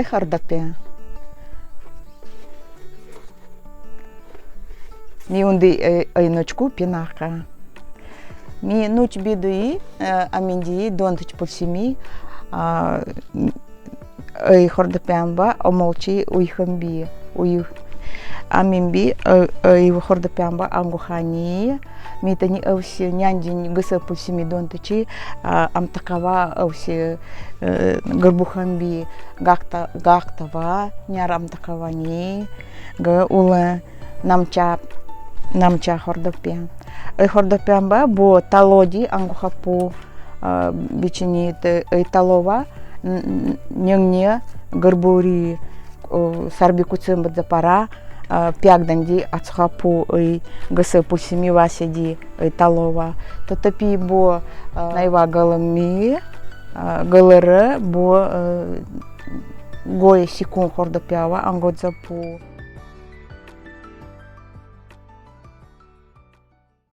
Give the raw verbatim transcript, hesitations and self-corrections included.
Ей хордопян. Ми унди, э, ей нуучку Пинахка. Ми нуучи бидуй, э, аминди Донтыч Пульсими, а, ей хордопян ба омолчи уйхамби, уйх. Аминби, э, ей хордопян ба ангохани, Ми тани овсе няньдинь Гессе Пульсими Донтычи, а, амтакава овсе, э, гырбухамби, гахта-, гахтава, няр амтакавани, гэ улэ намча, намча хордопян. Ей хордопян ба, бо талоди ангохапу, а, бичини тэ-, ей талова, н-, н-, нёньне гырбури, э, сарби кутсэмбэд запара, э, пеягданди ацухапу ей Гессе Пульсими Васяди ей талова. Тотопи бо, э, найва гэлэмми, э, гэлэрэ бо, э, гой секунд хордопява ангодзапу.